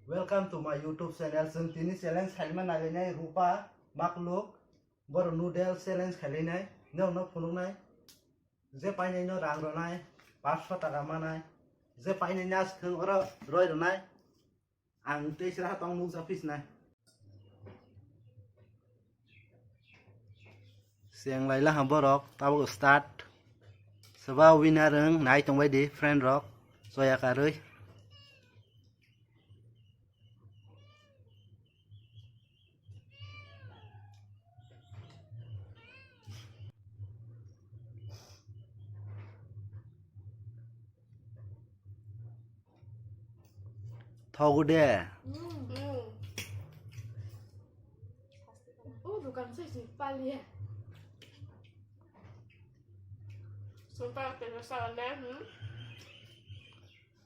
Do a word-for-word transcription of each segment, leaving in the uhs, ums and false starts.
Welcome to my YouTube channel. Chwng tini challenge khaima nailainai Rupa Makluk. Boro noodle challenge khailainai. Nokno phunuknai. Je painaino rang rwnai, paanch sho taka manai. Je painaino aswk oro roi rwnai. Ang tei sra tong nukjak phisnai. Cheng laila ha borok, tabuk start. Soba winner wng nai tongbai di friend rok, choya karwi. Thogo de. Mm. O dukan se si pali. Sumpah ke sa ne, hmm?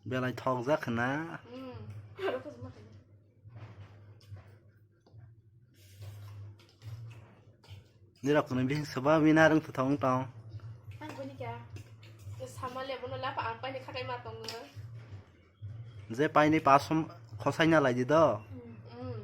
Belai thokjak khna. Hmm. Nirok kunu bihing soba winner wng thwthok wng tong. Ang boni kya. Sama le bono lapa ang paini khakai ma tongo. Je paini pasom khosai na lai di do. Hmm.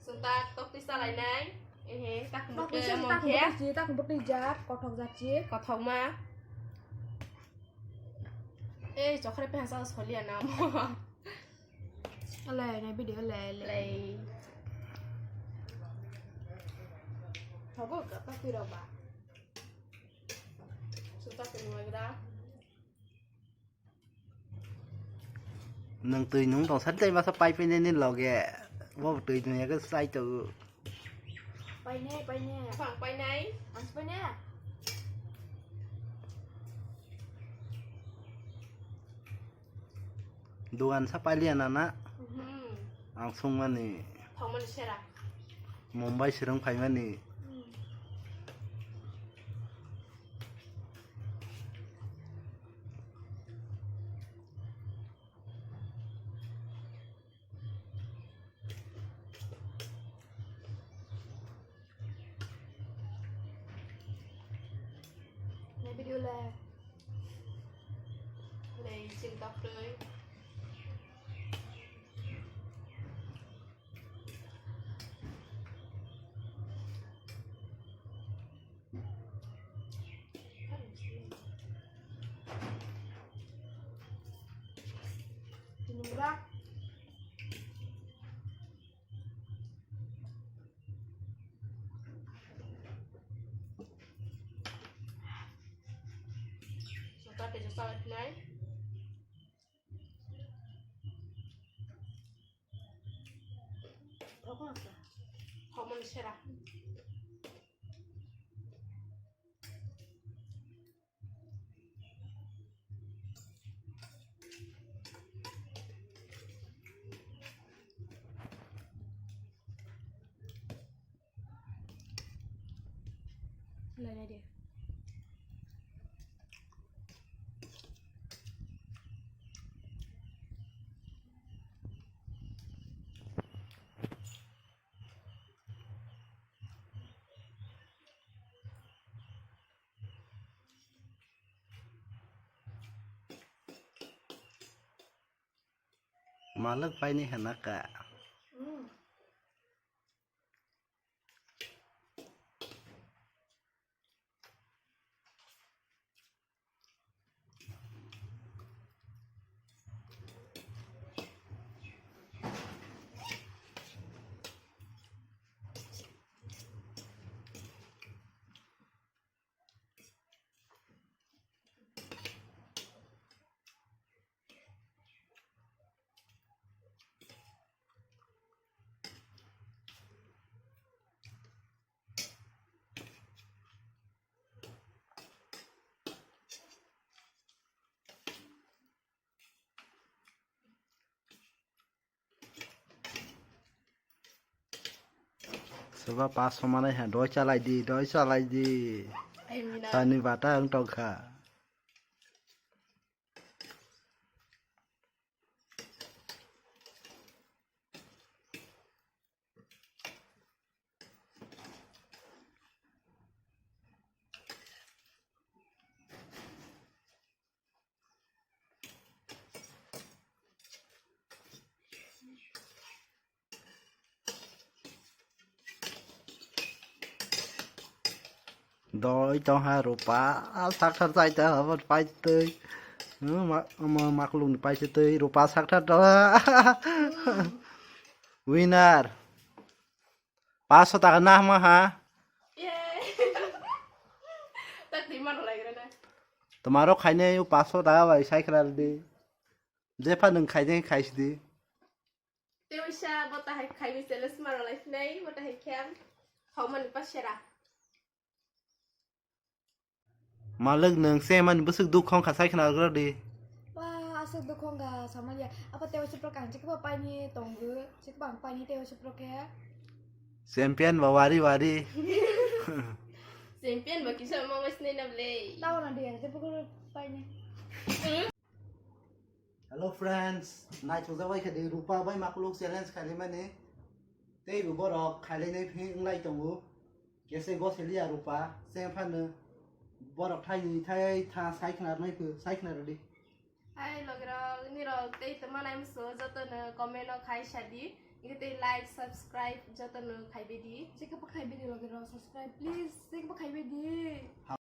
Sung tak tok twi salai nai. Ehe, tak Tok bwtwi twi, salai, tak mokhe. Bwtwi twi, tak bwtwi jak, kothok jak twi. Kothok ma. Ei, chokhre pe hasa solia na mo. Alai, na video alai, alai. Alai. Thogo ka, tak twi rok ba. Sung tak twi rok ba. Nwng twi nung tong sari tai masa pai pini ni loge. Bo twi nung ya ke sai to. Paine, paine. Bang painai. Ang paine. Dugan sa pailiya nana. Mhm. Ang sungmani. Thongmani sera. Mumbai sirung phaimani. Hmm. Nai video le. Le, chini tok twi. Sota pejo salad nai. Thokmani sera. Lai lai de. Malak paini hana ka. Soba paso manai ha, doi chalai di, doi chalai di. Ai, mina. Sani bata ang tongkha. Doi tong ha Rupa, sakthar chai ta ha, pai tei. Hmm, ma, ma, maklung ni pai tei, Rupa sakthar ta. Winner. Paso taka na ma ha. Yay. Tak di mano lai gra na. Tomaro khaine yo paso taka bai sai khra di. Jepha nung khaine khai di. Te wisa bota hai khai mi challenge mano lai sinai, bota hai khem. Khau mani pasera. Malik nung se mani bwswk duk khong kha sai khna gra di. Wah, aswk duk khong kha samaliya. Apa teo chipro kang chikba paini tongo. Chikba ang paini teo chipro khe. Champion ba wari wari. Champion ba kisa ma wes nei na ble. Tao na dia, te pukul paini. Hello friends, naithokjak bai kha di Rupa bai makuluk challenge khaimani. Tei bo borok khailainai phi wnglai tongo. Kese go seliya Rupa, se phano borok thaini thai tha sai khna rwnai phu, sai khna rwdi. Hai logirok, nirok tei tongma nai musu jotono comment o khai sadi. Iko tei like, subscribe jotono khai bedi. Chikapa khai bedi logirok, subscribe please, chikapa khai bedi.